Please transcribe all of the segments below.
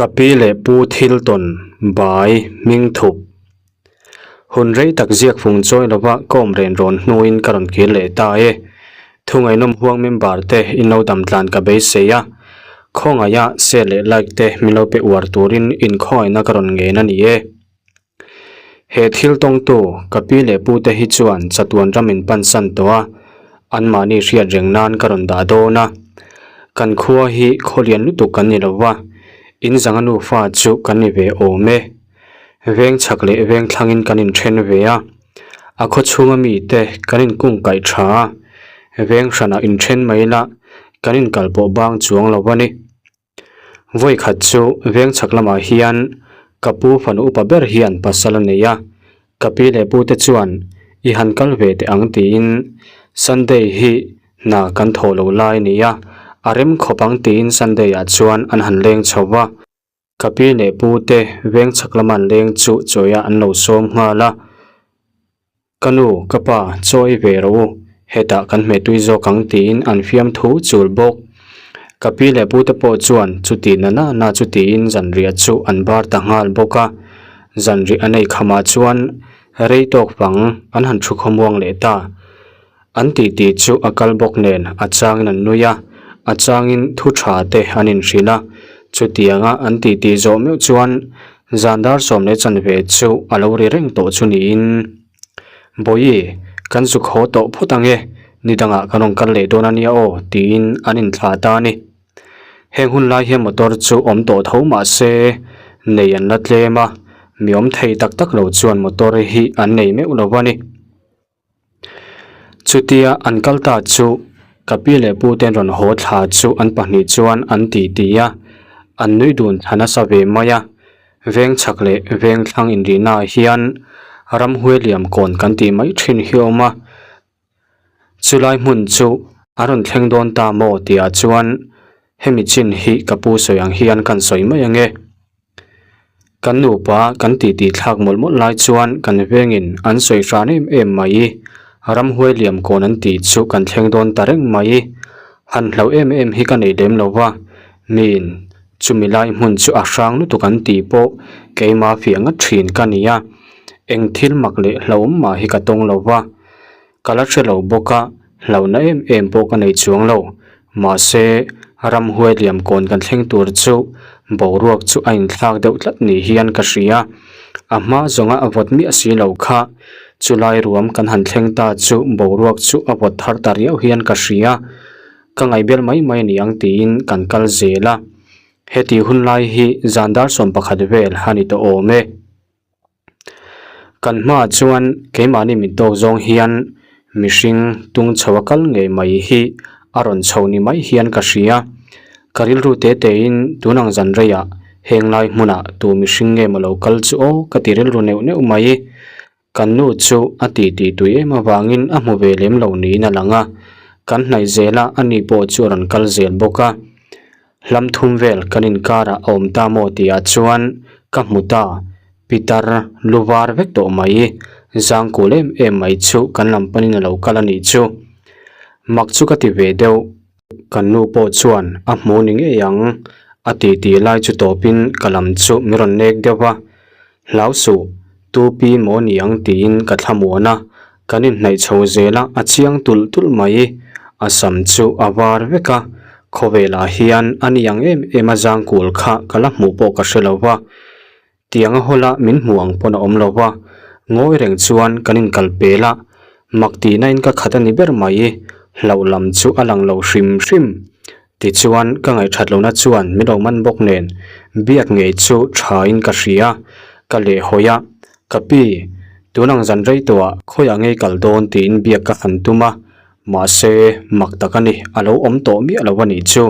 Ka pi leh pu thil tawn bai hming thup. Hun rei tak ziak fung chawi lova ka awm ren rawn hnuin ka rawn kir leh ta e. Thungainawm huang member te in lo dam tlan ka beisei a. Khawngaih a share leh like te min lo pe uar turin inkhawngaihna ka rawn ngen a ni e. He thil tawngtu ka pi leh pu te hi chuan chatuan ram in pansan tawh a, anmahni hriat reng nan ka rawn dah dawn a. Kan khua hi khaw lian lutuk kan ni lo va, in zanga nufa chu kan ni ve awm e. Veng chhak leh veng thlangin kan inthen ve a, a khaw chhunga mite kan inkungkaih tha a, veng hranah inthen mai la kan inkalpawh bang chuang lo a ni. Vawi khat chu veng chhak lamah hian ka pu fanu upa ber hian pasal a nei a, ka pi leh pu te chuan i han kal ve teh ang tiin Sunday hi hna kan thawh lo lai a ni a, a rem khawp ang tiin Sunday ah chuan an han leng chho va. Ka pi leh pu te veng chhak lama an leng chu chawiah an lo sawm nghal a. Ka nu, ka pa, chawi ve rawh u, hetah kan hmeh tui zawk ang tiin an fiam thu chul bawk. Ka pi leh pute pawh chuan chuti na na na chu tiin zanriah chu an bar ta nghal bawk a. Zanriah an ei khamah chuan rei tawk fang an han thu khawmuang leh ta. An titi chu a kal bawk nen a changin an nui a, a changin thu tha te an inhrilh a. Chutianga an titi zawh meuh chuan Zan dar 10:15 chu a lo ri reng tawh chu niin, Bawihi, kan zuk haw tawh phawt ang e, ni dangah kan rawn kal leh dawn a nia aw, tiin an inthlah ta a ni. Heng hun lai hian motor chu awm tawh tho mah se, nei an la tlem a, mi awm thei tak tak lo chuan motor hi an nei meuh lo a ni. Chutia an kal ta chu ka pi leh pu ten rawn haw thla chu an pahnih chuan an ti ti a, an nui dun thla nasa ve mai a. Veng chhak leh veng thlang inrihna ah hian ramhuai liam kawn kan tih mai thin hi a awm a. Chulai hmun chu a rawn thleng dawn ta maw tih ah chuan hemi chin hi ka pu sawi ang hian kan sawi mai ang e. Kan nupa kan titi thlak mawlh mawlh lai chuan kan vengin an sawi hran em em mai. Ramhuai liam kawn an tih chu kan thleng dawn ta reng mai. Han hlauh em em hi ka nei lem lo va, miin chumi lai hmun chu a hrang lutuk an tih pawh keima fiah ngat thin ka ni a. Eng thil mak leh hlauhawm mah hi ka tawng lo va. Ka la hre lo bawk a, hlauhna em em pawh ka nei chuang lo. Mahse, ramhuai liam kawn kan thleng tur chu boruak chu a inthlak deuh tlat ni hian ka hria. A hma zawnga a vawt miah si lo kha, chulai ruam kan han thleng ta chu boruak chu a vawt thar ta riau hian ka hria. Ka ngaihbel mai mai a ni ang tiin kan kal zel a. Heti hun lai hi zan dar 11 vel a ni tawh awm e. Kan hmaah chuan keimahni min tawk zawng hian mihring tung chho a kal ngei mai hi a rawn chho ni mai hian ka hria. Ka rilru te tein tun ang zan reiah heng lai hmunah tu mihring nge maw lo kal chu aw ka ti rilru neuh neuh mai. Kan nu chu a ti ti tui em avangin a hmu ve lem lo niin a lang a, kan hnaih zelah ani pawh chu a rawn kal zel bawk a. Hlam thum vel kan inkarah a awm ta maw tihah chuan ka hmu ta, pitar lu var vek tawh mai, zangkul em em mai chu kan lam panin a lo kal a nih chu. Mak chu ka ti ve deuh, kan nu pawh chuan a hmu ni ngei ang a ti tih lai chu tawpin ka lam chu min rawn nek deuh va, Hlau suh, tu pi maw ni ang tiin ka thlamuan a, kan inhnaih chho zel a, a chiang tulh tulh mai. A sam chu a var vek a, khawvelah hian a ni ang em em a zangkul kha ka la hmuh pawh ka hre lo va, tiang a hawla min hmuh ang pawn a awm lo va, ngawi reng chuan kan inkal pel a, mak tihna in ka khat a ni ber mai, hlauh lam chu a lang lo hrim hrim. Tichuan, ka ngaihthat lohna chuan min lo man bawk nen, biak ngei chu thain ka hria, ka lehhawi a, Ka pi, tun ang zan rei tawhah khawiah ngei kal dawn tiin biak ka han tum a, mahse, mak tak a ni, a lo awm tawh miah lo a nih chu.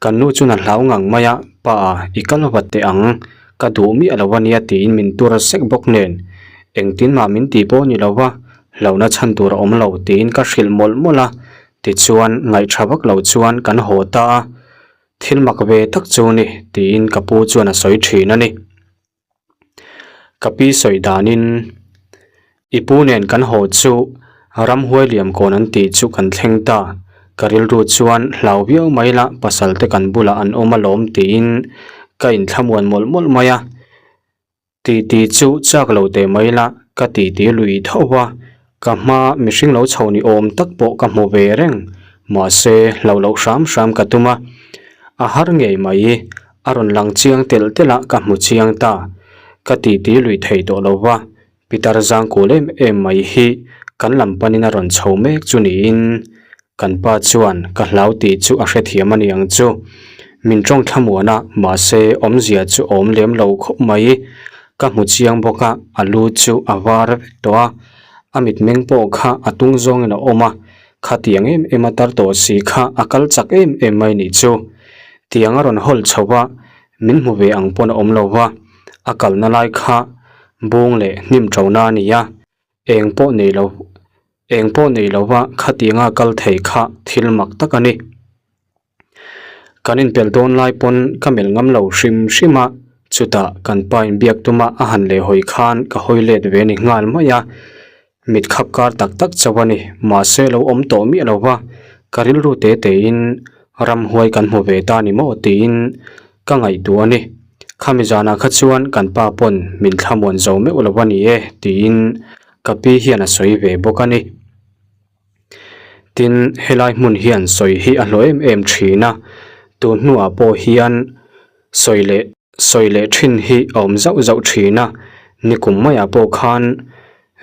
Kan nu chuan a hlau ngang mai a, Pa, i kal vat teh ang, ka duh miah lo a nia tiin min tur sek bawk nen, engtin mah min ti pawh ni lo va, hlauhna chhan tur a awm lo tiin ka hrilh mawlh mawlh a, Tichuan, ngaihṭha vak lo chuan kan haw ta a, thil mak ve tak chu ni tiin ka pu chuan a sawi ṭhin a ni. Ka pi sawi danin, I pu nen kan haw chu ramhuai liam kawn an tih chu kan thleng ta, ka rilru chuan hlau viau mai la pasal te kan bulah an awm alawm tiin Ka inthlamuan mawlh mawlh mai a. Titi chu chak lo teh mai la, ka titi lui tho va, ka hma mihring lo chho ni awm tak pawh ka hmu ve reng, mahse hlo loh hram hram ka tum a, a har ngei mai, a rawn lang chiang telh telh a ka hmu chiang ta, ka titi lui thei tawh lo va, Pitar zangkul em em mai hi kan lam panin a rawn chho mek chu niin kan pa chuan ka hlau tih chu a hrethiam a ni ang chu. Min tawng thlamuan a, mahse awmzia chu a awm lem lo khawp mai. Ka hmu chiang bawk a, a lu chu a var vek tawh a, a mitmeng pawh kha a tung zawngin a awm a, khatiang em em a tar tawh si kha a kal chak em em mai nih chu. Tiang a rawn hawl chho a, min hmu ve ang pawn a awm lo va, a kalna lai kha bung leh hnim ṭona a ni a, eng pawh nei lo eng pawh nei lova khatianga kal thei kha thil mak tak a ni. Kan inpelh dawn lai pawn ka melh ngam lo hrim hrim a, chutah kan pa inbiak tuma a han leh hawi khan ka hawi let ve ni nghal mai a, mit khap kar tak tak chauh a ni, mahse lo awm tawh miah lo va, ka rilru te tein ramhuai kan hmu ve ta ni maw tiin ka ngaihtuah a ni. Khami zanah kha chuan kan pa pawn min thlamuan zo meuh lo a ni e tiin ka pi hian a sawi ve bawk a ni. Tin, helai hmun hian sawi hi a hlawh em em thin a, tun hnuah pawh hian sawi leh sawi leh thin hi a awm zauh zauh thin a, nikum maiah pawh khan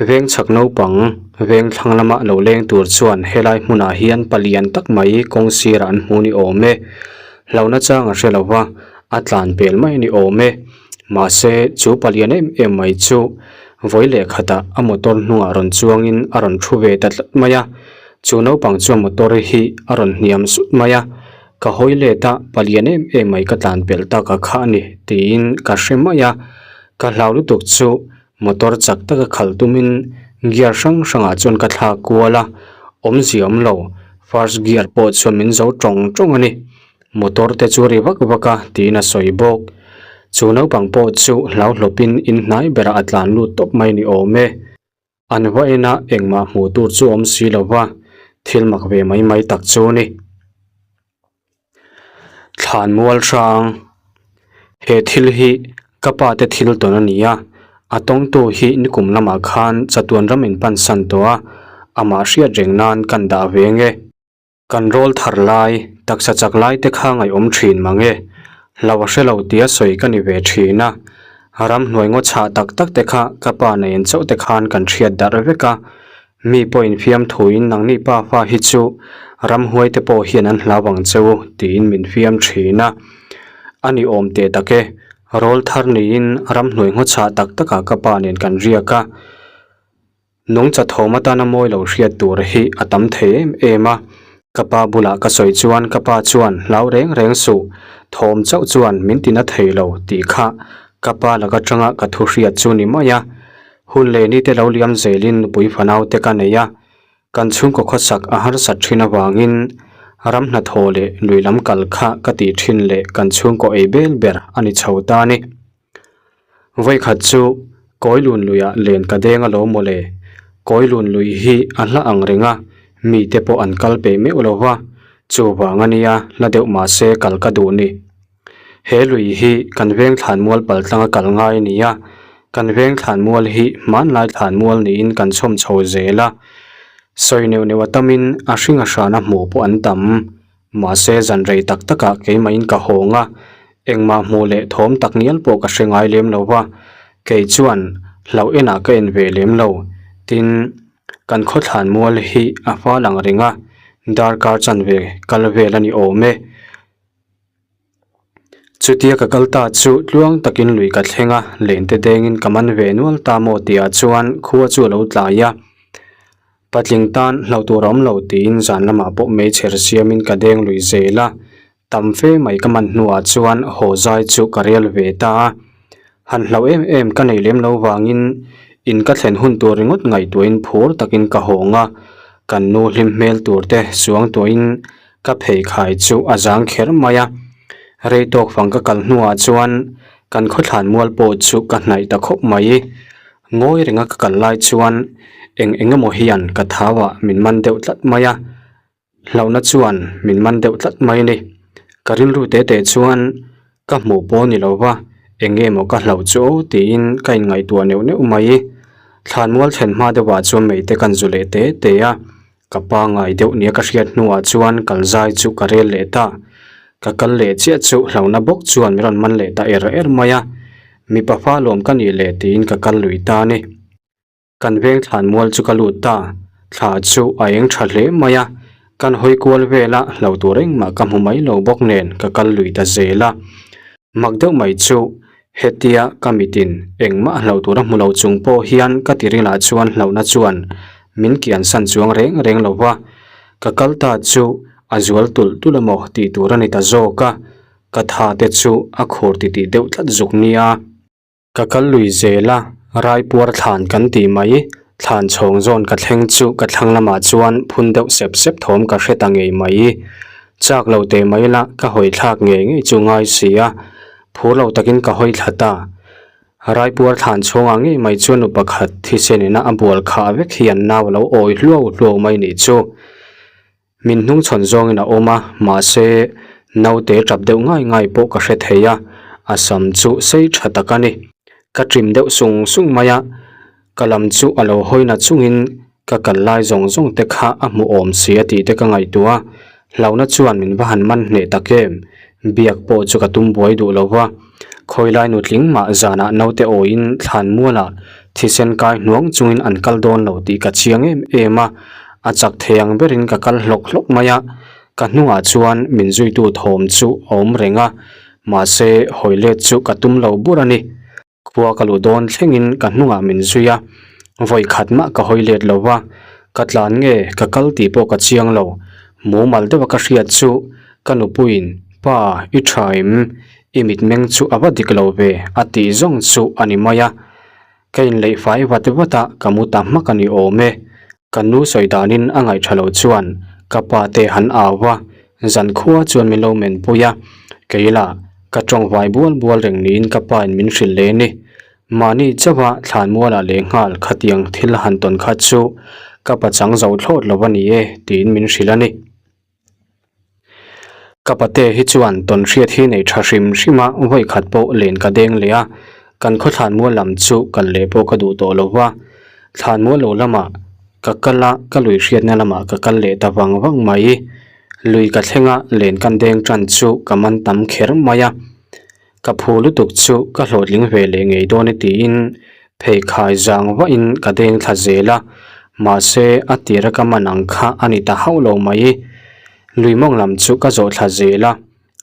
Veng chhak naupang, veng thlang lama lo leng tur chuan helai hmunah hian palian tak mai kawng sirah an hmu ni awm e. Hlauhna chang a hre lo va, a tlan pel mai ni awm e. Mahse, chu palian em em mai chu vawi leh khatah a motor hnungah rawn chuangin a rawn thu ve ta tlat mai a. Chu naupang chuan motor hi a rawn hniam sut mai a, ka hawi let a, palian em em mai ka tlan pel tak a kha a ni tiin ka hre mai a. Ka hlau lutuk chu Motor chak taka khalh tumin gear hrang hrangah chuan ka thlak kual a, awmzia awm lo, first gear pawh chuan min zo tawng tawng a ni. Motor te chu ri vak vak a tiin a sawi bawk. Chu naupang pawh chu hlau hlawpin in hnai berah a tlan lut tawp mai ni awm e. An va en a engmah hmuh tur chu awm si lo va, thil mak ve mai mai tak chu a ni. Thlan mual hrang he thil hi ka pa te thil tawn a ni a a tawngtu hi nikum lamah khan chatuan ram in pan san tawh a amah hriat reng nan kan dah ve nge kan rawl thar lai taksa chak lai te kha ngaihawm thin mang e hlo a hre lo tia sawi ka ni ve thin a ramhnuai ngaw chhah tak tak te kha ka pa nen chauh te khan kan hriat darh vek a. Mi pawhin fiamthuin nangni pa fa hi chu ramhuai te pawh hian an hlau ang che u tiin min fiam thin a. A ni awm teh tak e, rawl thar niin ramhnuai nghaw chhah tak takah ka pa nen kan riak a. Nungcha thawm atana mawi lo hriat tur hi a tam thei em em a. Ka pa bulah ka sawi chuan ka pa chuan hlau reng reng suh, thawm chauh chuan min tina thei lo tih kha ka pa laka tanga ka thu hriat chu ni mai a. Hun leh ni te lo liam zelin nupui fanau te ka nei a, kan chhungkaw khawsak a harsat thin avangin ram hnathawh leh lui lam kal kha ka tih thin leh kan chhungkaw ei bel ber a ni chho ta a ni. Vawikhat chu Kawilun luiah len ka deng alawm mawle, Kawilun lui hi a hla ang reng a, mite pawh an kal peih meuh lo va, chuvang a nia hla deuh mahse kal ka duh ni. He lui hi kan veng thlanmual pal tlanga kal ngai a ni a, kan veng thlanmual hi hmanlai thlanmual niin kan chhawm chho zel a, sawi neuh neuh a tamin a hring a hrana hmuh pawh an tam. Mahse zan rei tak takah keimahin ka hawng a, engmah hmuh leh thawm tak ngial pawh ka hre ngai lem lo va, kei chuan hlauh enah ka en ve lem lo. Tin, kan khaw thlanmual hi a fal ang reng a, darkar chanve kal vel a ni awm e. Chutia ka kal ta chu tluang takin lui ka thleng a, lente dengin ka man ve nual ta maw tihah chuan khua chu a lo tlai a. Patling tan hlauh tur a awm lo tiin zan lamah pawh meichher siamin ka deng lui zel a, tam fe mai ka man hnuah chuan haw zai chu ka rel ve ta a. Han hlauh em em ka nei lem lo vangin in ka thlen hun tur ringawt ngaihtuahin phur takin ka hawng a, kan nu hlim hmel tur te suangtuahin Ka pheikhai chu a zang kher mai a, rei tawk fang ka kal hnuah chuan kan khawthlan mual pawh chu ka hnaih ta khawp mai. Ngawi renga ka kal lai chuan eng eng emaw hian ka thauah min man deuh tlat mai a, hlauhna chuan min man deuh tlat mai a ni. Ka rilru te te chuan. Ka hmuh pawh ni lo va, eng nge maw ka hlauh chu aw tiin ka inngaihtuah neuh neuh mai. Thlanmual thlen hma deuhah chuan meite kan zu leh te te a, ka pangngai deuh nia ka hriat hnuah chuan kal zai chu ka rel leh ta. Ka kal leh chiah chu hlauhna bawk chuan min rawn man leh ta er er mai a, mipa fa lawm ka nih leh tiin ka kal lui ta a ni. Kan veng thlanmual chu ka lut ta, thla chu a eng tha hle mai a, kan hawi kual vel a, hlo tur engmah ka hmu mai lo bawk nen ka kal lui ta zel a. Mak deuh mai chu hetia ka mitin engmah hlo tur a hmu lo chung pawh hian ka tirilah chuan hlauhna chuan min kian san chuang reng reng lo va, ka kal ta chu a zual tulh tulh emaw tih tur a ni ta zawk a, ka tha te chu a khur titih deuh tlat zuk nia. Ka kal lui zel a, Raipuar thlan kan tih mai, thlan chhawng zawn ka thleng chu ka thlang lamah chuan phun deuh sep sep thawm ka hre ta ngei mai. Chak lo teh mai la, ka hawi thlak ngei ngei chu ngai si a, phur lo takin ka hawi thla ta. Raipuar thlan chhawngah ngei mai chuan nu pakhat thisen ina a bual khah vek hian nau a lo awi hluau hluau mai nih chu. Min hnungchhawn zawngin a awm a, mahse naute tap deuh ngai ngai pawh ka hre thei a, a sam chu sei tha tak a ni. Ka trim deuh sung sung mai a, ka lam chu a lo hawi na chungin ka kal lai zawng zawng te kha a hmu awm si a tih te ka ngaihtuah a, hlauhna chuan min va han man hneh tak em, biak pawh chu ka tum buai duh lo va, khawilai nutling mah zanah naute awiin thlan mualah thisen kai hnuang chungin an kal dawn lo tih ka chiang em em a, A chak thei ang berin ka kal hlawk hlawk mai a, ka hnungah chuan min zuitu thawm chu a awm reng a, mahse hawi let chu ka tum lo bur a ni. Khua ka luh dawn thlengin ka hnungah min zui a, vawi khat mah ka hawi let lo va, ka tlan nge ka kal tih pawh ka chiang lo. Mumal deuha ka hriat chu ka nupuiin, Pa, i tha em? I mitmeng chu a va dik lo ve, a tih zawng chu a ni mai a. Ka inleih fai vat vat a, ka mu ta hmak a ni awm e. Ka nu sawi danin a ngaih tha lo chuan ka pa te han au a, zan khua chuan min lo men pui a. Kei lah ka tawng vai bual bual reng niin ka pa in min hrilh leh ni. Mahni chauha thlanmualah leh nghal khatiang thil han tawn kha chu ka pachang zo thlawt lo a ni e tiin min hrilh a ni. Ka pate hi chuan tawn hriat hi nei tha hrim hrim a, vawi khat pawh len ka deng leh a, kan khaw thlanmual lam chu kal leh pawh ka duh tawh lo va, thlanmual lo lamah ka kal a, ka lui hriatna lamah ka kal leh ta vang vang mai. Lui ka thleng a, len kan deng tan chu ka man tam kher mai a, ka phu lutuk chu ka hlawhtling ve leh ngei dawn e tiin pheikhai zang vahin ka deng thla zel a, mahse a tira ka man ang kha a ni ta hauh lo mai. Lui mawng lam chu ka zawh thla zel a,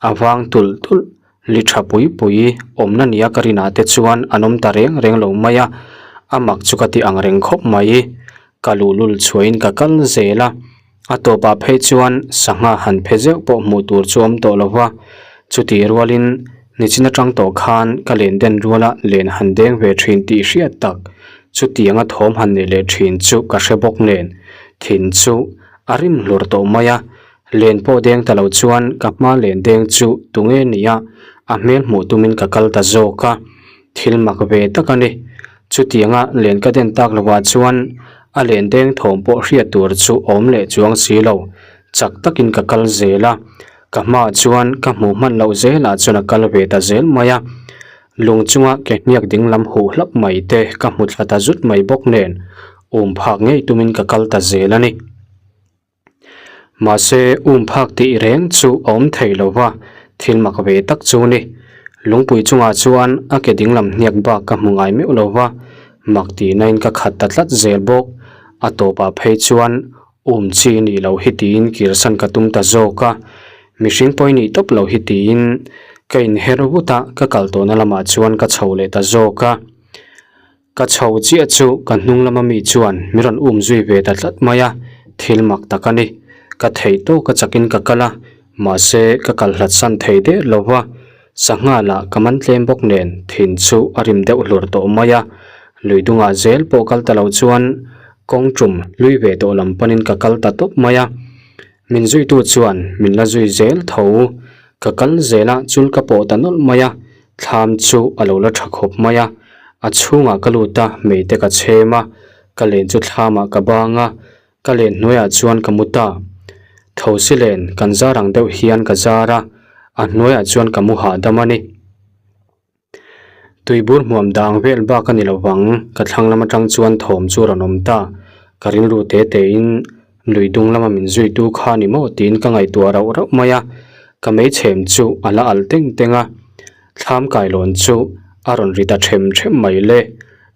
a vang tulh tulh, li tha pui pui awmna nia ka rinah te chuan an awm ta reng reng lo mai a, a mak chu ka ti ang reng khawp mai. Ka luhlul chhuahin ka kal zel a. A tawpah phei chuan sangha han phe zeuh pawh hmuh tur chu awm tawh lo va, chutih rualin nichin atang tawh khan ka len den ruala len han deng ve thin tih hriat tak, chutianga thawm han nei leh thin chu ka hre bawk nen, thin chu a rim hlur tawh mai a, len pawh deng ta lo chuan ka hma len deng chu tunge nia a hmel hmuh tumin ka kal ta zawk a. Thil mak ve tak a ni. Chutianga len ka den tak lovah chuan a len deng thawm pawh hriat tur chu awm leh chuang si lo. Chak takin ka kal zel a, ka hmaah chuan ka hmuh hman loh zelah chuan a kal ve ta zel mai a. Lung chunga ke hniak ding lam huh hlap mai te ka hmu thla ta zut mai bawk nen um phak ngei tumin ka kal ta zel a ni. Mahse, um phak tih reng chu a awm thei lo va, thil mak ve tak chu ni. Lungpui chungah chuan a ke dinglam hniak bak ka hmu ngai meuh lo va, mak tihnain ka khat ta tlat zel bawk. A tawpah phei chuan um chi nih loh hi tiin kirsan ka tum ta zawk a, mihring pawi nih tawp loh hi tiin ka inher vut a, ka kal tawhna lamah chuan ka chho leh ta zawk a. Ka chho chiah chu ka hnung lama mi chuan min rawn um zui ve ta tlat mai a, thil mak tak a ni. Ka theih tawk a chakin ka kal a, mahse ka kal hlat san thei der lo va, sangha lah ka man tlem bawk nen thin chu a rim deuh hlur tawh mai a. Lui dungah zel pawh kal ta lo chuan kawng tum hlui ve tawh lam panin ka kal ta tawp mai a. Min zuitu chuan min la zui zel tho. Ka kal zel a, chul ka pawh ta nawlh mai a, Thlam chu a lo la tha khawp mai a, a chhungah ka lut a, mei te ka chhem a, ka len chu thlamah ka bang a, ka len hnuaiah chuan ka mu ta. Thosi len kan zar ang deuh hian ka zar a, a hnuaiah chuan ka mu hahdam a ni. Tuibur hmuam dang vel bak a ni lo vang, ka thlang lam atang chuan thawm chu a rawn awm ta. Ka rilru te tein lui dung lama min zuitu kha a ni maw tiin ka ngaihtuah rauh rauh mai a, ka meichhem chu a la alh teng teng a. Thlam kailawn chu a rawn ri ta them them mai le.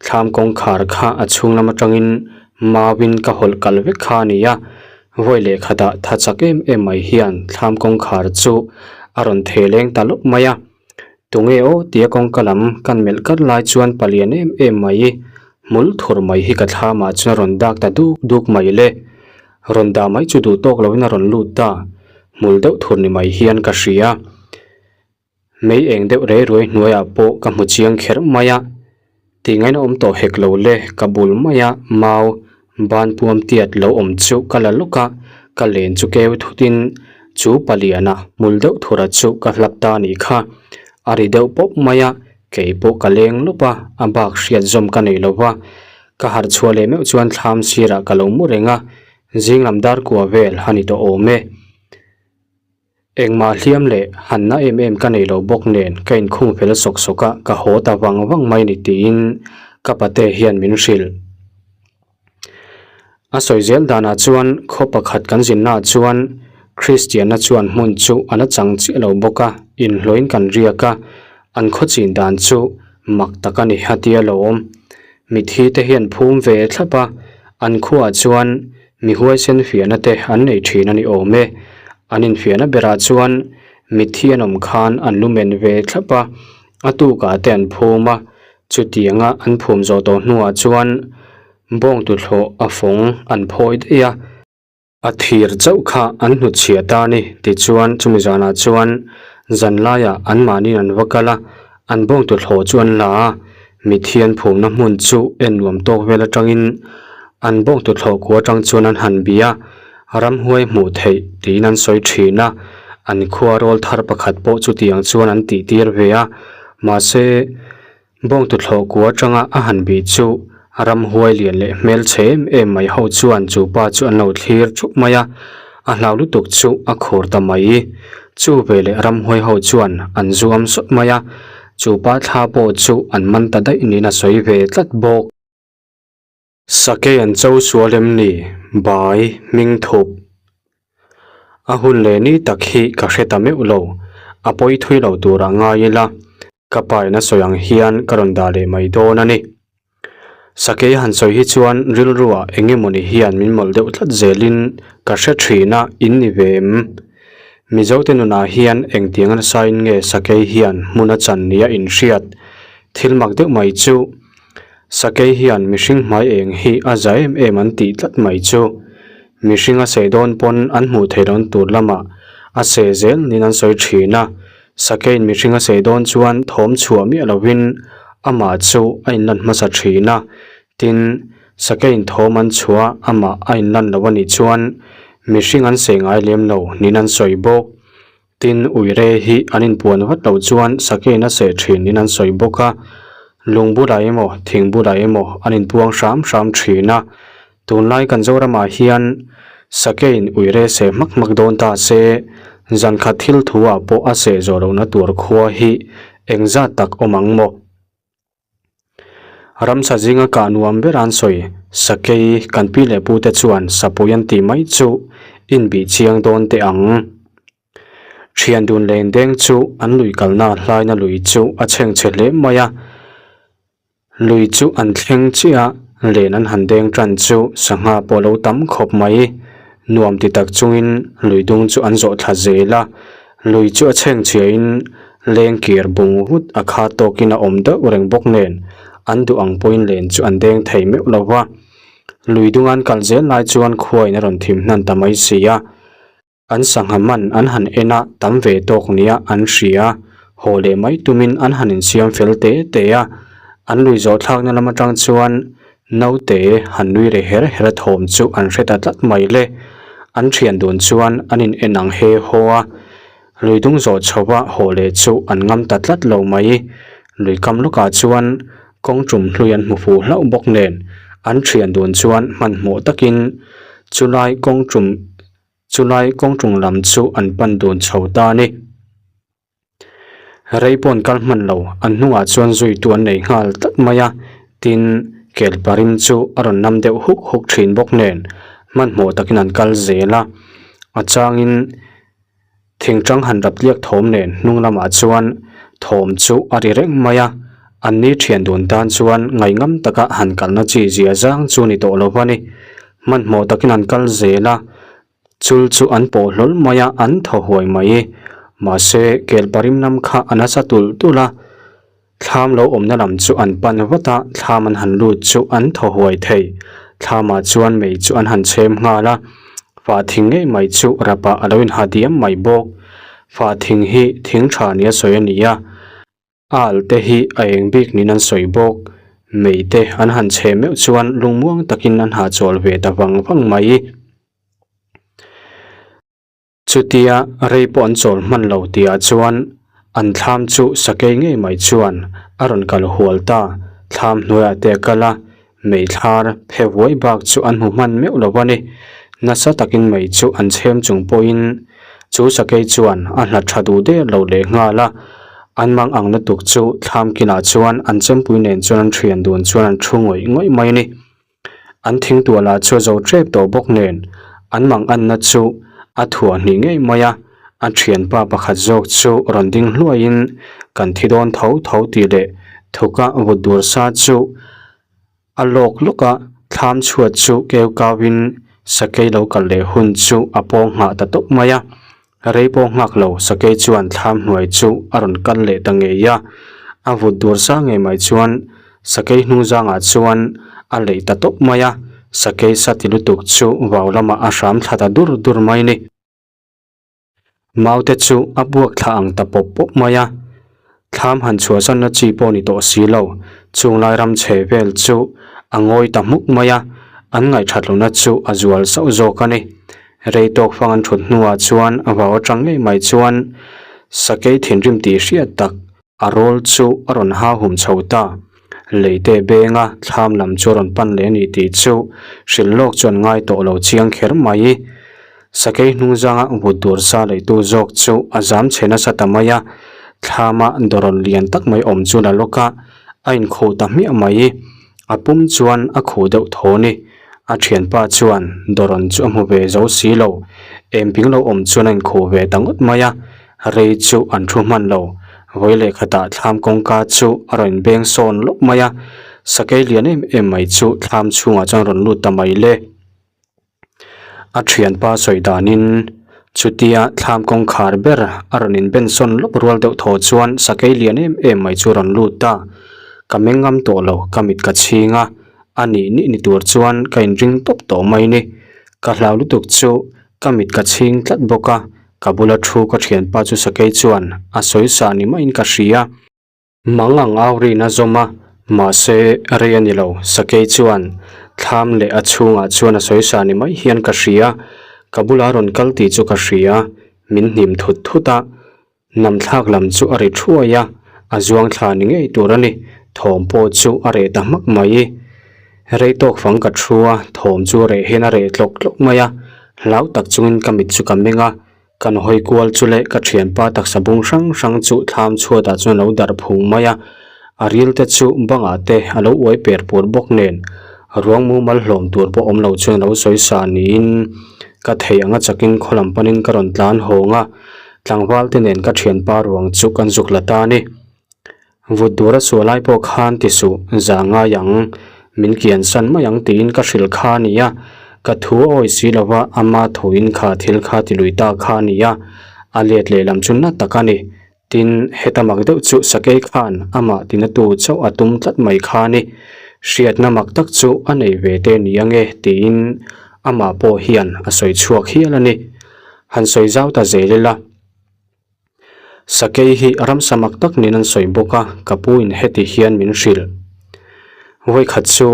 Thlam kawngkhar kha a chhung lam atangin mauin ka hawlh kal vek kha a ni a, vawi leh khatah tha chak em em mai hian thlam kawngkhar chu a rawn theh leng ta lawp mai a. Tunge aw tia kawngka lam kan melh kar lai chuan palian em em mai hmul thur mai hi ka thlamah chuan a rawn dak ta duk duk mai le. Rawn dah mai chu duh tawk loin a rawn lut ta, hmul deuh thur ni mai hian ka hria. Mei eng deuh rei ruai hnuaiah pawh ka hmu chiang kher mai a, tingain a awm tawh hek lo le, ka bul maia mau ban puam tiat lo awm chu ka la lawk a, ka len chu keu thutin chu paliana hmul deuh thura chu ka hlap ta a nih kha. A ri deuh pawp mai a, kei pawh ka leng lawp a, a bak hriat zawm ka nei lo va, ka harh chhuah leh meuh chuan thlam sirah ka lo mu reng a, zing lam dar kua vel a ni tawh awm e. Engmah hliam leh hanna em em ka nei lo bawk nen ka inkhung fel sawk sawk a, ka haw ta vang vang mai ni tiin ka pate hian min hrilh. A sawi zel danah chuan khaw pakhat kan zinnaah chuan Kristianna chuan hmun chu a la chang chiah lo bawk a, inhlawhin kan riak a, an khaw chin dan chu mak tak a ni a tia lo awm. Mitthi te hian phum ve thlap a, an khuaah chuan Mi huaisen fiahna te an nei thin a ni awm e. An infiahna berah chuan mitthi an awm khan an lu men ve thlap a, a tukah te an phum a, chutianga an phum zawh tawh hnuah chuan bawng tuthlawh a fawng an phawi daih a, a thir chauh kha an hnutchhiah ta a ni tichuan chumi zanah chuan zanlaiah anmahniin an va kal a, an bawng tuthlawh chu an la a, Mithian phumna hmun chu en nuam tawk vel atangin an bawng tuthlawh kua atang chuan an han bia a, ramhuai hmuh theih tiin an sawi thin a, an khua rawl thar pakhat pawh chutiang chuan an tih tir ve a, mahse bawng tuthlawh kua atanga a han bih chu ramhuai lian leh hmelchhe em em mai ho chuan chu pa chu an lo thlir thup mai a, a hlau lutuk chu a khur ta mai. Chu veleh ramhuai ho chuan an zuam sawt mai a. Chu pa thla pawh chu an man ta daih niin a sawi ve tlat bawk. Sakei an cho sual em ni? Bai, hming thup. A hun leh ni tak hi ka hre ta meuh lo. A pawi thui lo turah ngai ila, ka pa in a sawi ang hian ka rawn dah leh mai dawn a ni. Sakei han sawi hi chuan rilruah eng emawni hian min mawlh deuh tlat zelin ka hre thin a, in ni ve em? Mizote nunah hian engtiang nasain nge sakei hian hmun a chan nia inhriat? Thil mak deuh mai chu, sakei hian mihring hmai eng hi a za em em an tih tlat mai chu. Mihring a seh dawn pawn an hmuh theih loh tur lamah a seh zel niin an sawi thin a, Sakeiin mihring a sei dawn chuan thawm chhuah miah lovin amah chu a inlan hmasa thin a, tin, sakeiin thawm an chhuah amah a inlan lo a nih chuan mihring an sei ngai lem lo niin an sawi bawk. Tin, uire hi an inpuan vat loh chuan sakeiin a seh thin niin an sawi bawk a, lung bulah emaw thing bulah emaw an inpuang hram hram thin a, Tunlai kan Zoramah hian Sakeiin uire seh hmak hmak dawn ta se, zankhat thil thu ah pawh a seh zawh lohna tur khua hi engzat tak awm ang maw? Ramsa zinga kah nuam ber an sawi, Sakei kan pi leh pu te chuan sapui an tih mai chu inbih chiang dawn teh ang. Thian dun leng deng chu an lui kalna hlaina lui chu a chhengchhe hle mai a. Lui chu an thleng chiah a, len an han deng tan chu sangha pawh lo tam khawp mai. Nuam ti tak chungin lui dung chu an zawh thla zel a, lui chu a chhengchhiahin leng kir bung vut a kha tawkin a awm deuh reng bawk nen an duh ang pawhin len chu an deng thei meuh lo va. Lui dung an kal zel lai chuan khuain a rawn thim hnan ta mai si a. An sangha man an han en a, tam ve tawk nia an hria. Haw leh mai tumin an han insiam fel te te a. An lui zawh thlakna lam atang chuan naute han nui re her her thawm chu an hre ta tlat mai le. An thian dun chuan an in en ang he haw a. Lui dung zawh chho a haw leh chu an ngam ta tlat lo mai. Lui kam lawkah chuan kawng tum hlui an hmu fuh hlauh bawk nen an thian dun chuan hmanhmawh takin chulai kawng tum Chulai kawngṭung lam chu an pan dun chho ta a ni. Rei pawh an kal hman lo, an hnungah chuan zuitu an nei nghal tlat mai a, tin, kel parim chu a rawn nam deuh huk huk thin bawk nen hmanhmawh takin an kal zel a, a changin thingtang han rap tliak thawm nen hnung lamah chuan thawm chu a ri reng mai a, an ni thian dun tan chuan ngaihngam taka han kalna chi zia zang chu ni tawh lo a ni, hmanhmawh takin an kal zel a. Chul chu an pawh hlawl mai a, an thaw huai mai. Mahse, kel parim lam kha a nasa tulh tulh a, thlam lo awmna lam chu an pan vat a, thlam an han lut chu an thaw huai thei. Thlamah chuan mei chu an han chhem nghal a, fah thing ngei mai chu rapah a lo inha diam mai bawk. Fah thing hi thing tha nia sawi a ni a. Al te hi a eng bik niin an sawi bawk. Mei te an han chhe meuh chuan lungmuang takin an hahchawl ve ta vang vang mai. Chutia rei pawh an chawl hman lo tihah chuan an thlam chu sakei ngei mai chuan a rawn kal hual ta. Thlam hnuaiah te a kal a, mei thlar phe vuai bak chu an hmu hman meuh lo a ni. Nasa takin mei chu an chhem chung pawhin chu sakei chuan a hlat tha duh der lo leh nghal a. An mang ang lutuk chu thlam kinah chuan an chempui nen chuan an thian dun chuan an thu ngawih ngawih mai a ni. An thingtuah lah chu a zo tep tawh bawk nen an mang anna chu a thuah hnih ngei mai a. A thianpa pakhat zawk chu rawn ding hluaiin kan thi dawn tho tho tih leh thuka vut dur sa chu a lawk lawk a, thlam chhuat chu keu kauin sakei lo kal leh hun chu a pawng nghah ta tawp mai a. Rei pawh nghak lo sakei chuan thlam hnuai chu a rawn kal leh ta ngei a, a vut dur sa ngei mai chuan sakei hnung zangah chuan a leih ta tawp mai a, sakei sa ti lutuk chu vau lamah a hram thla ta dur dur mai a ni. Maute chu a buak thla ang ta pawp pawp mai a, thlam han chhuahsanna chi pawh ni tawh si lo, chung lai ram chhe vel chu a ngawi ta hmuk mai a, an ngaihthat lohna chu a zual sauh zawk a ni. Rei tawk fang an thut hnuah chuan a vau atang ngei mai chuan sakei thinrim tih hriat tak a rawl chu a rawn ha hum chho ta. Leite benga thlam lam chu a rawn pan leh a ni tih chu hrilh lawk chuan ngai tawh lo chiang kher mai. Sakei hnung zanga vut dur sa leitu zawk chu a zam chhe nasa ta mai a, thlama dawrawn lian tak mai awm chu la lawk a, a inkhuh ta hmiah mai. A pum chuan a khuh deuh thaw ni. A thianpa chuan dawrawn chu a hmu ve zo si lo. Engping lo awm chuan a inkhuh ve ta ngawt mai a, rei chu an thu hman lo. Vawi leh khatah thlam kawngka chu a rawn inbeng sawn lawk mai a, sakei lian em em mai chu thlam chhungah chuan a rawn lut ta mai le. A thianpa sawi danin chutia thlam kawngkhar ber a rawn inben sawn lawk rual deuh thaw chuan sakei lian em em mai chu a rawn lut a, ka meng ngam tawh lo, ka mit ka chhing a, a nih nih ni tur chuan ka inring tawp tawh mai ni. Ka hlau lutuk chu ka mit ka chhing tlat bawk a, ka bula thu ka thianpa chu sakei chuan a sawi sah ni maiin ka hria. Mang ang au rin a zawm a, mahse rei a ni lo. Sakei chuan thlam leh a chhungah chuan a sawi sa ni mai hian ka hria. Ka bula rawn kal tih chu ka hria. Min hnim thut thut a, namthlak lam chu a ri thuai a, a zuang thla ni ngei tur a ni. Thawm pawh chu a reh ta hmak mai. Rei tawk fang ka thu a, thawm chu a reh hian a reh tlawk tlawk mai a. Hlau tak chungin ka mit chu ka meng a, Kan hawi kual chu leh ka thianpa taksa bung hrang hrang chu thlam chhuatah chuan a lo darh phung mai a, a ril te chu bangah te a lo uai per pur bawk nen ruang mumal hlawm tur pawh awm lo chuan a lo sawi sa niin ka thei anga chakin khaw lam panin ka rawn tlan hawng a, tlangval te nen ka thianpa ruang chu kan zuk la ta a ni. Vut dura suah lai pawh khan ti suh, za ngai ang, min kian san mai ang tiin ka hrilh kha a ni a, ka thu a awi si lo va, ama thuin kha thil kha ti lui ta kha a ni a, a let lehlam chu na tak a ni. Tin, heta mak deuh chu Sakei khan amah tinatu chauh a tum tlat mai kha a ni. Hriatna mak tak chu a nei ve te ni ange tiin amah pawh hian a sawi chhuak hial a ni. Han sawi zau ta zel ila. Sakei hi ramsa mak tak niin an sawi bawk a, ka pu in heti hian min hrilh. Vawikhat chu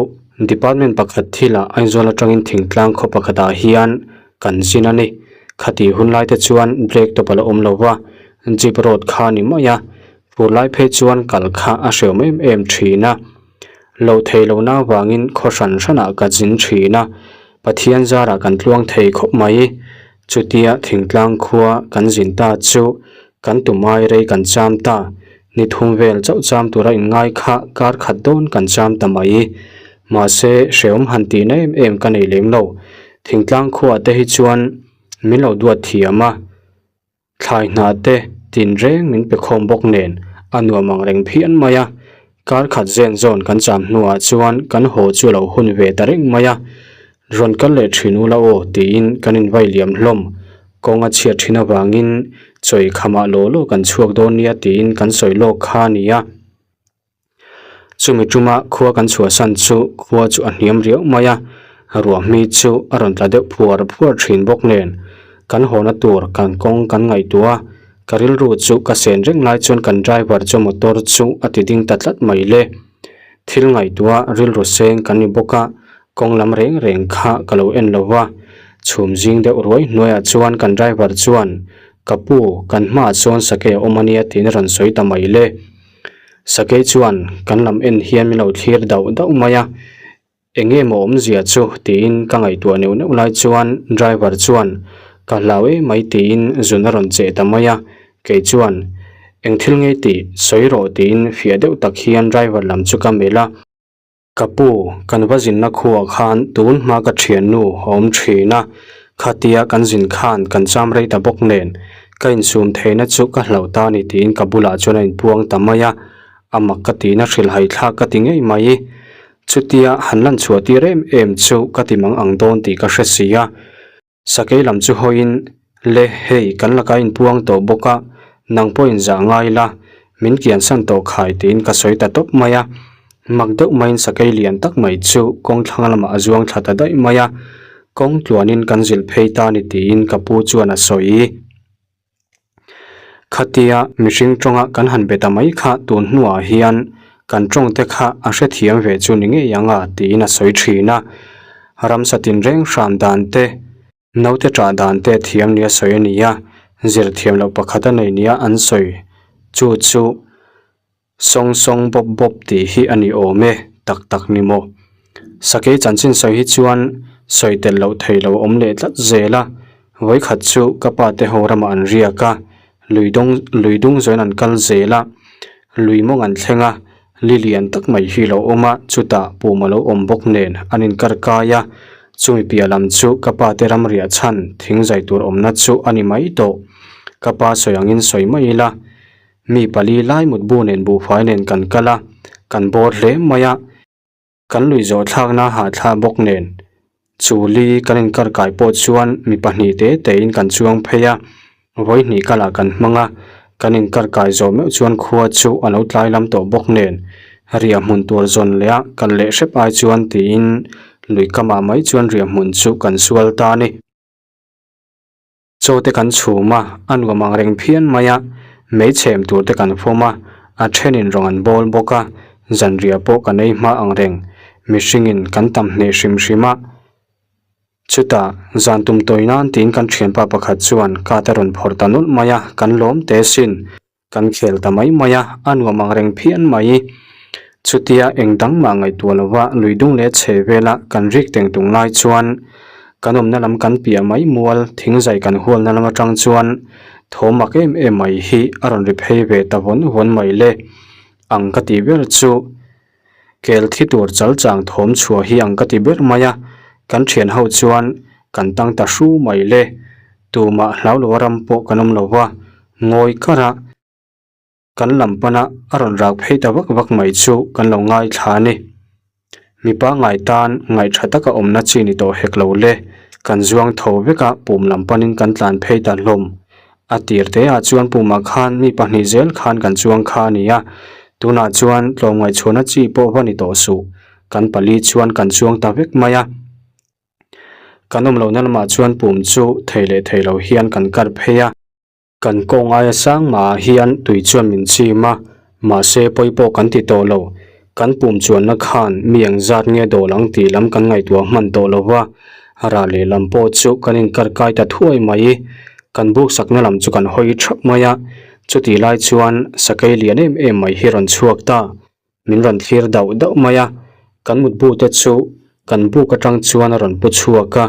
department pakhat thilah Aizawl atangin thingtlang khaw pakhatah hian kan zin a ni. Khati hun lai te chuan brake tawp a la awm lo va, jeep road kha a ni mai a, fur lai phei chuan kal kha a hreawm em em thin a. Lo thei lohna avangin khaw hran hranah ka zin thin a, Pathian zarah kan tluang thei khawp mai. Chutia thingtlang khua kan zin ta chu kan tumai rei kan cham ta. Ni thum vel chauh cham tura inngai kha kar khat dawn kan cham ta mai. Mahse, hrehawm han tihna em em ka nei lem lo. Thingtlang khuaah te hi chuan min lo duat thiam a. Thlai hna te tin reng min pe khawm bawk nen a nuam ang reng phian mai a. Kar khat zen zawn kan cham hnuah chuan kan haw chu a lo hun ve ta reng mai a. Rawn kal leh thin ula aw tiin kan invai liam hlawm. Kawng a chhiat thin avangin chawi khamah law law kan chhuak dawn nia tiin kan sawi lawk kha a ni a. Chumi tuma khua kan chhuahsan chu khua chu a hniam riau mai a, ruahmi chu a rawn tla deuh phuar phuar thin bawk nen kan hawna tur kan kawng kan ngaihtuah a, ka rilru chu ka sen reng lai chuan kan driver chu motor chu a ti ding ta tlat mai le. Thil ngaihtuah rilru seng kan ni bawk a, kawng lam reng reng kha ka lo en lo va, chhum zing deuh ruai hnuaiah chuan kan driver chuan ka pu kan hmaah sawn sakei a awm a nia tiin a rawn sawi ta mai le. Sakei chuan kan lam en hian min lo thlir dauh dauh mai a, eng nge maw awmzia chu tiin ka ngaihtuah neuh neuh lai chuan driver chuan ka hlau em mai tiin zun a rawn cheh ta mai a, kei chuan eng thil ngei tih sawi rawh tiin fiah deuh tak hian driver lam chu ka melh a. Ka pu, kan va zinna khuaah khan tun hma ka thiannu a awm thin a, khatia kan zin khan kan cham rei ta bawk nen, ka insum theihna chu ka hlauh ta ni tiin ka bulah chuan a inpuang ta mai a, a mak ka tiin a hrilhhai thlak ka ti ngei mai. Chutia han lan chhuah tir em em chu ka ti mang ang dawn tih ka hre si a. Sakei lam chu hawiin, Le, hei, kan lakah inpuang tawh bawk a, nang pawhin zah ngai la, min kiansan tawh khai tiin ka sawi ta tawp mai a. Mak deuh maiin sakei lian tak mai chu kawng thlang lamah a zuang thla ta daih mai a, kawng tluanin kan zilh phei ta ni tiin ka pu chuan a sawi. Khatia mihring tawnga kan han be ta mai kha tun hnuah hian kan tawng te kha a hrethiam ve chu ni ngei ang a tiin a sawi thin a. Ramsa tinreng hram dan te, naute ṭah dan te thiam nia sawi a ni a, zir thiam loh pakhat a nei nia an sawi chu chu. Sawng sawng bawp bawp tih hi a ni awm e, tak tak ni maw? Sakei chanchin sawi hi chuan sawi tel loh thei lo awm leh tlat zel a, vawikhat chu ka pa te ho ramah an riak a, lui dawng lui dung zawiin an kal zel a, lui mawng an thleng a, li lian tak mai hi lo awm a, chutah pum a lo awm bawk nen an inkar kai a, chumi piah lam chu ka pa te ram riah chhan thing zai tur awmna chu a ni mai tawh. Ka pa sawi angin sawi mai ila. Mi pali lai mutbu nen buhfai nen kan kal a, kan bawr hle mai a, kan lui zawh thlakna hahthlak bawk nen chu li kan inkar kai pawh chuan mi pahnih te tein kan chuang phei a, vawi hnih kalah kan hmang a, kan inkar kai zawh meuh chuan khua chu a lo tlai lam tawh bawk nen riah hmun tur zawn leh a kal leh hrep ai chuan tiin lui kamah mai chuan riah hmun chu kan sual ta a ni. Chaw te kan chhum a, a nuam ang reng phian mai a, mei chhem tur te kan fawm a, a thenin rawng an bawl bawk a, zanriah pawh kan ei hma ang reng, mihringin kan tam hneh hrim hrim a. Chutah, zan tum tawi nan tiin kan thianpa pakhat chuan kat a rawn phawrh ta nawlh mai a, kan lawm teh sin. Kan khel ta mai mai a, a nuam ang reng phian mai. Chutia eng dang mah ngaihtuah lova lui dung leh chhe vela kan rik teng tung lai chuan kan awmna lam kan piah mai mual thingzai kan hualna lam atang chuan thawm mak em em mai hi a rawn ri phei ve ta vawn vawn mai le. Ang ka tih ber chu kel thi tur chal chang thawm chhuah hi ang ka ti ber mai a, kan thian ho chuan kan tang ta hru mai le. Tumah hlau lo a ram pawh kan awm lo va, ngawi kar a, kan lam pana a rawn rak phei ta vak vak mai chu kan lo ngaithla a ni. Mipa ngai tan ngaih tha taka awmna chi ni tawh hek lo le, kan zuang tho vek a pum lam panin kan tlan phei ta hlawm. A tir te ah chuan pumah khan mi pahnih zel khan kan chuang kha a ni a, tunah chuan tlawmngaih chhuahna chi pawh va ni tawh suh, kan pali chuan kan chuang ta vek mai a. Kan awm lohna lamah chuan pum chu thei leh thei lo hian kan kar phei a. Kan kawng aia sang mahah hian tui chuan min chim a, mahse pawi pawh kan ti tawh lo. Kan pum chuanna khan mi eng zat nge dawl ang tih lam kan ngaihtuah hman tawh lo va, rah lehlam pawh chu kan inkar kai ta thuai mai. Kan buk sakna lam chu kan hawi thap mai a, chutih lai chuan sakei lian em em mai hi rawn chhuak ta. Min rawn thlir dauh dauh mai a, kan mutbu te chu kan buk atang chuan a rawn pu chhuak a,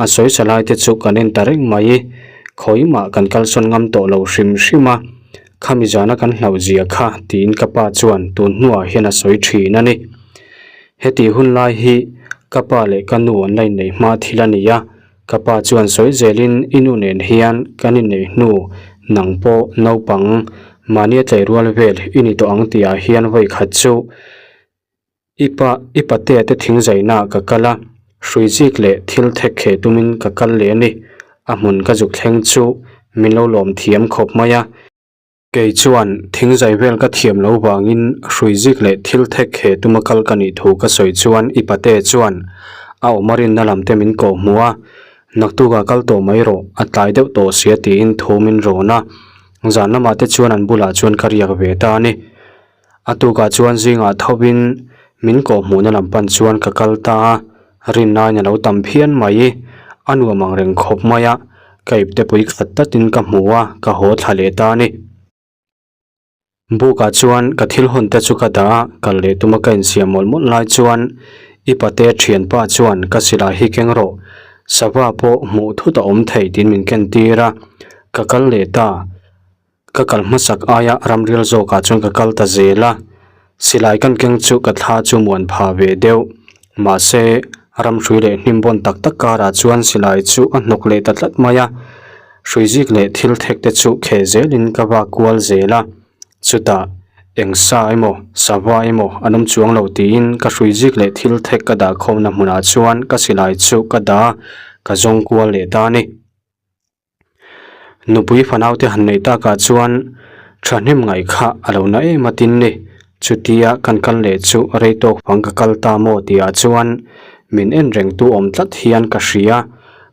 a sawisa lai te chu kan en ta reng mai. Khawi mah kan kalsawn ngam tawh lo hrim hrim a. Khami zana kan hlauh zia kha tiin ka pa chuan tun hnuah hian a sawi thin a ni. Heti hun lai hi ka pa leh ka nu an la inneih hma thil a ni a, ka pa chuan sawi zelin i nu nen hian kan inneih hnu nang pawh naupang mahnia tlei rual vel i ni tawh ang tihah hian vawi khat chu I pa, i patea te thingzaina ah ka kal a, hrui zik leh thil thek kheh tumin ka kal leh a ni. A hmun ka zuk thleng chu min lo lawm thiam khawp mai a. Kei chuan thingzai vel ka thiam lo vangin hrui zik leh thil thek kheh tuma kal ka nih thu ka sawi chuan i patea chuan a awm a rinna lam te min kawh hmuh a, naktukah kal tawh mai rawh, a tlai deuh tawh sia tiin thu min rawn a. Zan lamah te chuan an bulah chuan ka riak ve ta a ni. A tukah chuan zingah thovin min kawhhmuhna lam pan chuan ka kal ta a, rinnain a lo tam phian mai. A nuam ang reng khawp mai a, ka ipte pui khat tatin ka hmu a, ka haw thla leh ta a ni. Bukah chuan ka thil hawn te chu ka dah a, kal leh tuma ka insiam mawlh mawlh lai chuan i pate thianpa chuan ka silai hi keng rawh, sava pawh hmuh thut a awm thei tiin min ken tir a, ka kal leh ta. Ka kal hmasak aia ramrial zawkah chuan ka kal ta zel a, silai kan keng chu ka thla chu muan pha ve deuh. Mahse, ramhrui leh hnim bawn tak tak karah chuan silai chu a hnawk leh ta tlat mai a, hrui zik leh thil thek te chu kheh zelin ka vak kual zel a, chutah eng sa emaw sava emaw an awm chuang lo tiin ka hrui zik leh thil thek ka dah khawmna hmunah chuan ka silai chu ka dah a, ka zawng kual leh ta a ni. Nupui fanaute han neih takah chuan thahnem ngaih kha a lo na em a tin ni. Chutia kan kal leh chu rei tawk fang ka kal ta maw tihah chuan min en reng tu awm tlat hian ka hria.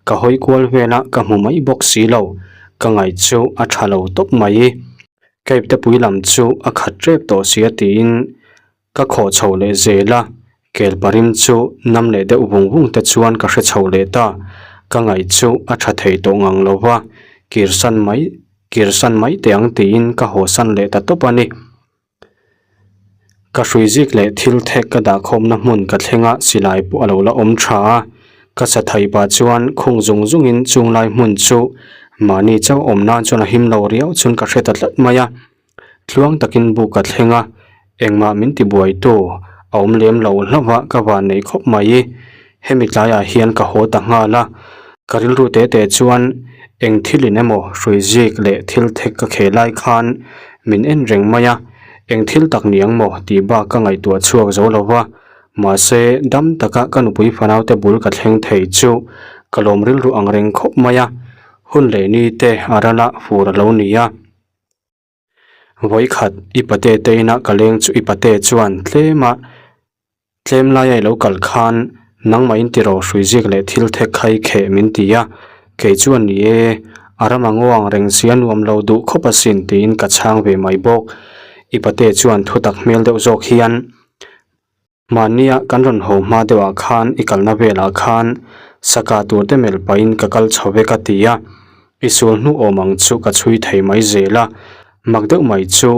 Ka hawi kual vela ka hmu mai bawk si lo. Ka ngaih chu a tha lo tawp mai. Ka iptepui lam chu a khat tep tawh sia tiin Ka khawh chho leh zel a, kel parim chu nam leh deuh vung vung te chuan ka hre chho leh ta. Ka ngaih chu a tha thei tawh ngang lo va, kir san mai kir san mai teh ang tiin ka haw san leh ta tawp a ni. Ka hrui zik leh thil thek ka dah khawmna hmun ka thleng a, silai pawh a lo la awm tha a. Ka sa thei pah chuan khung zung zungin chunglai hmun chu mahni chauh awm nan chuan a him lo riau chuan ka hre ta tlat mai a. Tluang takin buk a thleng a, engmah min ti buaitu a awm lem lo hlauh a ka van nei khawp mai. Hemi tlaiah hian ka haw ta nghal a, ka rilru te te chuan eng thilin emaw hrui zik leh thil thek ka kheh lai khan min en reng mai a, eng thil tak ni ang maw tih bak ka ngaihtuah chhuak zo lo va, mahse dam taka ka nupui fanaute bul ka thleng thei chu ka lawm rilru ang reng khawp mai a, hun leh ni te a ral a fur a lo ni a. Vawikhat i pate te inah ka leng chu i pate chuan tlema tlem laia i lo kal khan nangmah in tiraw hrui zik leh thil thek khai kheh min ti a, kei chuan ni e, a ram a nguang reng sia nuam lo duh khawp asin tiin ka chhang ve mai bawk. I pate chuan thutak hmel deuh zawk hian Mahnia kan rawn haw hma deuhah khan i kalna velah khan saka tur te melh pahin ka kal chho vek a ti a, i sul hnu awm ang chu ka chhui thei mai zel a, mak deuh mai chu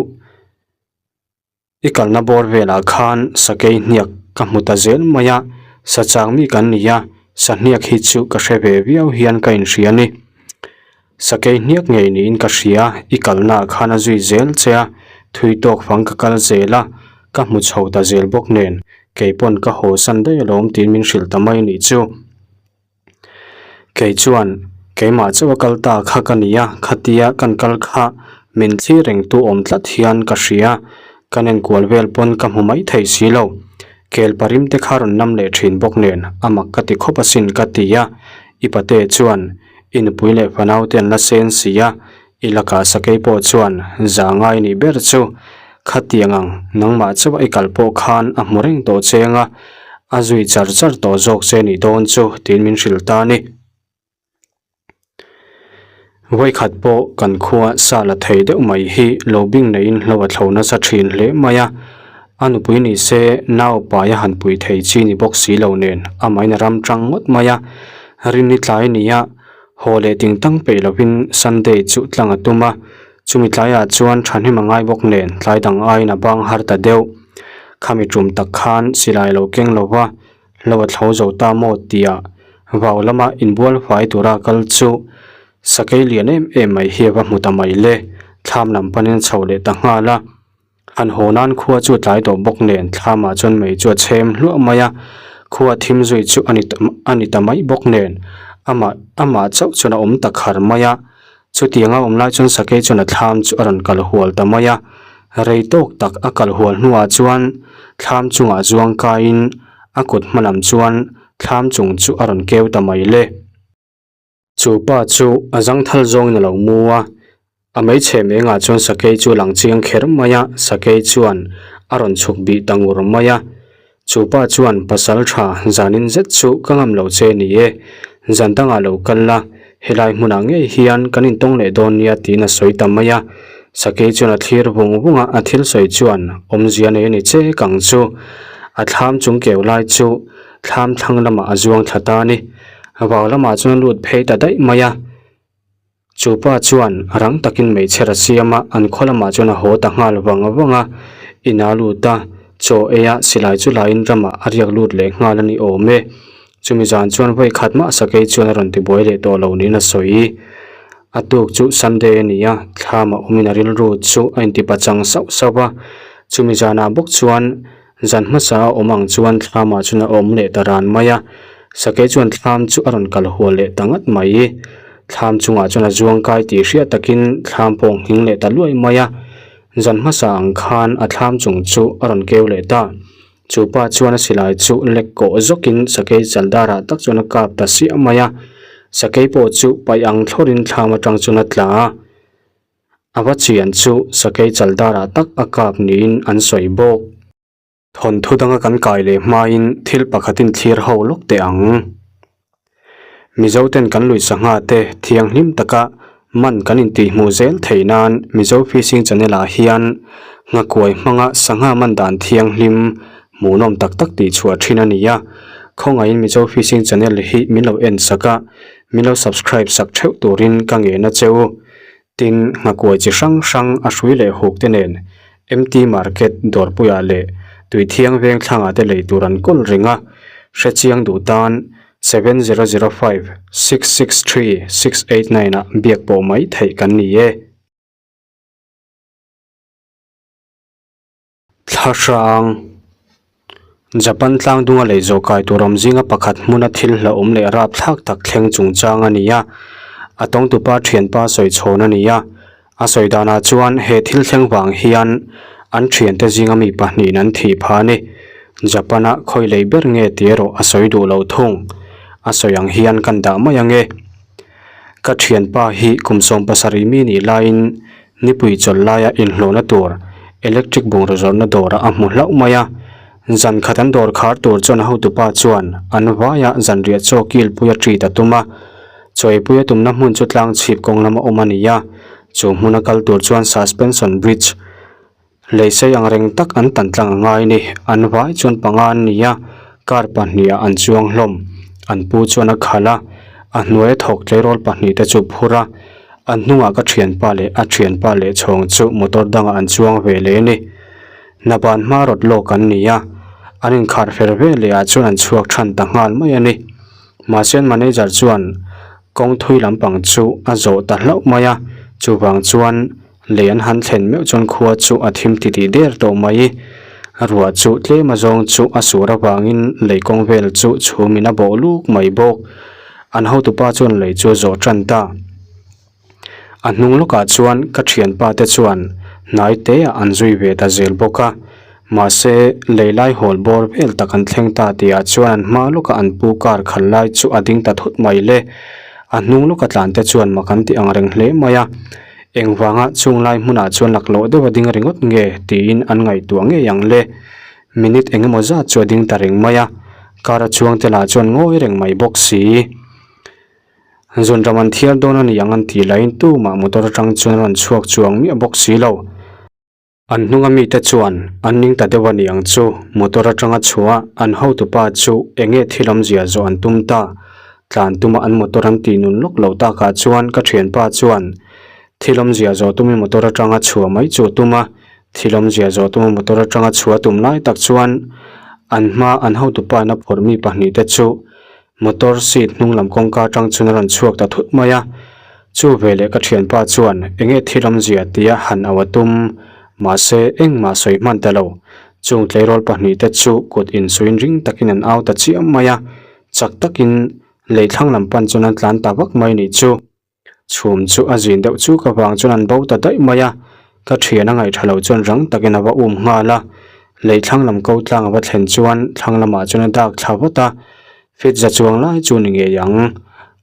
i kalna bawr velah khan sakei hniak ka hmu ta zel mai a, sa chang mi kan ni a, sa hniak hi chu ka hre ve viau hian ka inhria a ni. Sakei hniak ngei niin ka hria, i kalnaah khan a zui zel che a, thui tawk fang ka kal zel a, ka hmu chho ta zel bawk nen, kei pawn ka haw san daih alawm tiin min hrilh ta mai nih chu. Kei chuan, keimah chauh a kal ta kha ka ni a, khatia kan kal kha min thlir reng tu awm tlat hian ka hria, kan enkual vel pawn ka hmu mai thei si lo. Kel parim te kha rawn nam leh thin bawk nen, a mak ka ti khawp asin ka ti a, i pate chuan, I nupui leh fanau te an la sen si a, i lakah sakei pawh chuan za ngai nih ber chu khatiang ang nangmah chauh a i kal pawh khan a hmu reng tawh che anga a zui char char tawh zawk che nih dawn chu tiin min hrilh ta a ni. Vawikhat pawh kan khua sa la thei deuh mai hi lo bing neiin hlo a thlo nasa thin hle mai a, a nupui ni se nau pai a han pui thei chi ni bawk si lo nen amahin a ram tang ngawt mai a. Rinni tlai nia haw leh ting tang peih lovin Sunday chu tlang a tum a, chumi tlaiah chuan thahnem a ngai bawk nen tlai dang aiin a bang har ta deuh. Khami tum tak khan silai lo keng lo va, lo a thlo zo ta maw tia vau lama inbual fai tura kal chu sakei lian em em mai hi a va hmu ta mai le. Thlam lam panin a chho leh ta nghal a. Han haw nan khua chu a tlai tawh bawk nen thlamah chuan mei chu a chhem hluah mai a, khua thim zui chu a ni a ni ta mai bawk nen amah amah chauh chuan a awm ta khar mai a. Chutiang a awm lai chuan sakei chuan a thlam chu a rawn kal hual ta mai a, rei tawk tak a kal hual hnuah chuan thlam chungah zuang kaiin a kut hma lam chuan thlam chung chu a rawn keu ta mai le. Chu pa chu a zangthal zawngin a lo mu a, a hmeichhe mengah chuan sakei chu a lang chiang kher mai a, sakei chuan a rawn chhuk bih ta ngur mai a. Chu pa chuan pasal tha zanin zet chu ka ngam lo che ni e, zan dangah lo kal la, helai hmunah ngei hian kan intawng leh dawn nia tiin a sawi ta mai a. Sakei chuan a thlir vung vung a, a thil sawi chuan awmzia nei a ni che kang chu. A thlam chung keu lai chu thlam thlang lamah a zuang thla ta a ni. Vau lamah chuan a lut phei ta daih mai a, chu pa chuan rang takin hmeichher a siam a, an khaw lamah chuan a haw ta nghal vang vang a, in a lut a, chaw ei a silai chu laiin ramah a riak lut leh nghal a ni awm e. Chumi zan chuan vawi khat mah sakei chuan a rawn tibuai leh tawh lo niin a sawi. A tuk chu Sunday a ni a, thlamah awmin a rilru chu a intipachang sauh sauh a, chumi zanah bawk chuan Zan hmasa a awm ang chuan thlamah chuan a awm leh ta ran mai a, sakei chuan thlam chu a rawn kal hual leh ta ngat mai. Thlam chungah chuan a zuang kai tih hriat takin thlam pawh a nghing leh ta luai mai a, zan hmasa ang khan a thlam chung chu a rawn keu leh ta. Chu pa chuan a silai chu lek kawh zawkin sakei chal darah tak chuan a kap ta siah mai a, sakei pawh chu paih ang thlawrin thlam atang chuan a tla a. A va chian chu sakei chaldarah tak a kap niin an sawi bawk. Thawnthu danga kan kai leh hmain thil pakhatin thlir ho lawk teh ang. Mizoten kan lui sangha te thianghlim taka man kan intihhmuh zel theih nan Mizo Fishing Channel ah hian nghakuai hmanga sangha man dan thianghlim hmuhnawm tak tak tih chhuah thin a ni a. Khawngaihin Mizo Fishing Channel hi min lo en sak a, min lo subscribe sak theuh turin ka ngen a che u. Tin, nghakuai chi hrang hrang a hrui leh huk te nen MT Market dawrpuiah leh Tuithiang veng thlangah te lei tur an kawl reng a, hrechiang duh tan 7005 663 689 ah biak pawh mai theih kan ni e. Thla hrang, Japan tlangdunga lei zawh kai tur awm zinga pakhat hmuna thil hlauhawm leh rapthlak tak thleng chungchang a ni a, a tawngtupa thianpa sawi chhawn a ni a. A sawi danah chuan he thil thleng vang hian an thiante zinga mi pahnihin an thih phah a ni. Japan-a khawi lei ber nge tih erawh a sawi duh lo thung. A sawi ang hian kan dah mai ang e. Ka thianpa hi kum 17 mi nih laiin Nipui chawlh laia inhlawhna tur electric bungraw zawrhna dawrah a hmu hlauh mai a. Zan khat an dawr khar tur chuan a hotupa chuan an vaia zanriah chaw kilpui a treat a tum a. Chawipui a tumna hmun chu tlang chhip kawng lama awm a ni a. Chu hmuna kal tur chuan suspension bridge lei sei ang reng tak an tan tlang a ngai a ni. An vai chuan panga an ni a, car pahnih ah an chuang hlawm. An pu chuan a khalh a, a hnuaia thawk tleirawl pahnih te chu phur a. A hnungah ka thianpa leh a thianpa leh chhawng chu motor dangah an chuang ve leh a ni. Hna ban hma rawt lawk an ni a, an inkhar fer ve leh ah chuan an chhuak than ta nghal mai a ni. Mahse an manager chuan kawng thui lampang chu a zawh ta hlauh mai a, chuvang chuan lei an han thlen meuh chuan khua chu a thim titih der tawh mai. Ruah chu tlem azawng chu a sur avangin lei kawng vel chu chhumin a bawh luk mai bawk. An hotupa chuan lei chu a zawh tan ta. A hnung lawkah chuan ka thianpa te chuan hnai te ah an zui ve ta zel bawk a. Mahse, lei lai hawl bawr vel tak an thleng ta tihah chuan an hma lawka an pu car khal lai chu a ding ta thut mai le. A hnung lawka tlan te chuan mak an ti ang reng hle mai a. Engvanga chung lai hmunah chuan laklawh deuh a ding ringawt nge tiin an ngaihtuah ngei ang le. Minute eng emaw zat chu a ding ta reng mai a, car a chuang te lah chuan ngawi reng mai bawk si. Zunram an thiar dawn a ni ang an tih laiin tumah motor atang chuan a rawn chhuak chuang miah bawk si lo. An hnunga mite chuan an ning ta deuh a ni ang chu, motor atanga chhuah an hotupa chu eng nge thil awmzia zawh an tum ta. Tlan tuma an motor an tih nun lawk loh takah chuan ka thianpa chuan thil awmzia zawh tumin motor atanga chhuah mai chu a tum a, Thil awmzia zawh tuma motor atanga chhuah tum lai tak chuan an hma an hotupa in a phawrh mi pahnihte chu motor seat hnung lam kawngka atang chuan a rawn chhuak ta thut mai a. Chu veleh ka thianpa chuan enge thil awmzia tia han au a tum, mahse engmah sawi hman ta lo. Chung tleirawl pahnihte chu kut insuin ring takin an au ta chiam mai a, chak takin lei thlang lam pan chuan an tlan ta vak mai nih chu. Chhum chu a zin deuh chuk avang chuan an bo ta daih mai a, ka thian a ngaihṭha lo chuan rang takin a va um nghal a, lei thlang lam ko tlang a va thlen chuan thlang lamah chuan a dak thla vat a, fit za chuang lai chu ni ngei ang.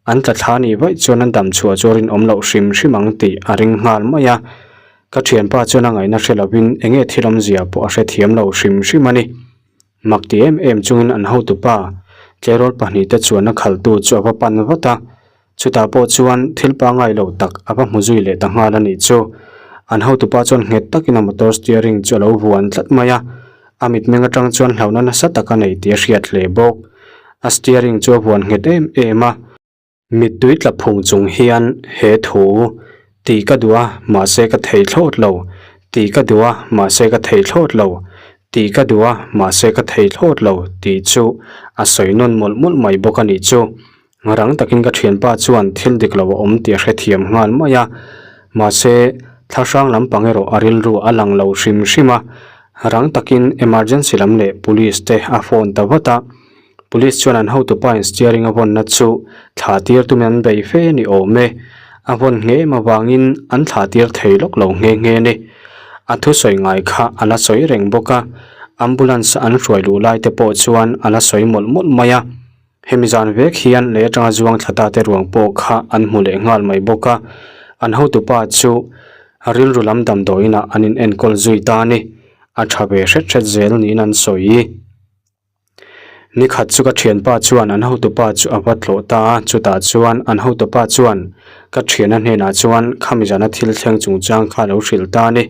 An tla thla nih vaih chuan an dam chhuah chu a rinawm loh hrim hrim ang tih a ring nghal mai a, ka thianpa chuan a ngaihna hre lovin eng nge thil awmzia pawh a hrethiam lo hrim hrim a ni. Mak ti em em chungin an hotupa tleirawl pahnihte chuan a khaltu chu a va pan vat a, Chutah pawh chuan thil pangngai lo tak a va hmu zui leh ta nghal a nih chu. An hotupa chuan nghet takin a motor steering chu a lo vuan tlat mai a, a mitmeng atang chuan hlauhna nasa tak a nei tih a hriat hle bawk. A steering chu a vuan nghet em em a. Mittui tla phung chung hian he thu tih ka duh a, mahse ka thei thlawt lo, tih ka duh a, mahse ka thei thlawt lo, tih ka duh a, mahse ka thei thlawt lo tih chu a sawi nawn mawlh mawlh mai bawk a nih chu. Rang takin ka thianpa chuan thil dik lo a awm tih a hrethiam nghal mai a, mahse thlahrang lampang erawh a rilru a lang lo hrim hrim a, rang takin emergency lam leh police te a phone ta vat a, police chuan an hotupa in steering a vawnna chu thla tir tumin an bei fe ni awm e, a vawn nghem avangin an thla tir thei lawk lo nghe nghe a ni. A thusawi ngai kha a la sawi reng bawk a, ambulance an hruai luh lai te pawh chuan a la sawi mawlh mawlh mai a. Hemi zan vek hian lei atanga zuang thla ta te ruang pawh kha an hmu leh nghal mai bawk a, an hotupa chu rilru lam damdawiin ah an in enkawl zui ta a ni. A tha ve hret hret zel niin an sawi. Nikhat chu ka thianpa chuan an hotupa chu a va tlawh ta a, chutah chuan an hotupa chuan ka thiana hnenah chuan khami zana thil thleng chungchang kha a lo hrilh ta a ni.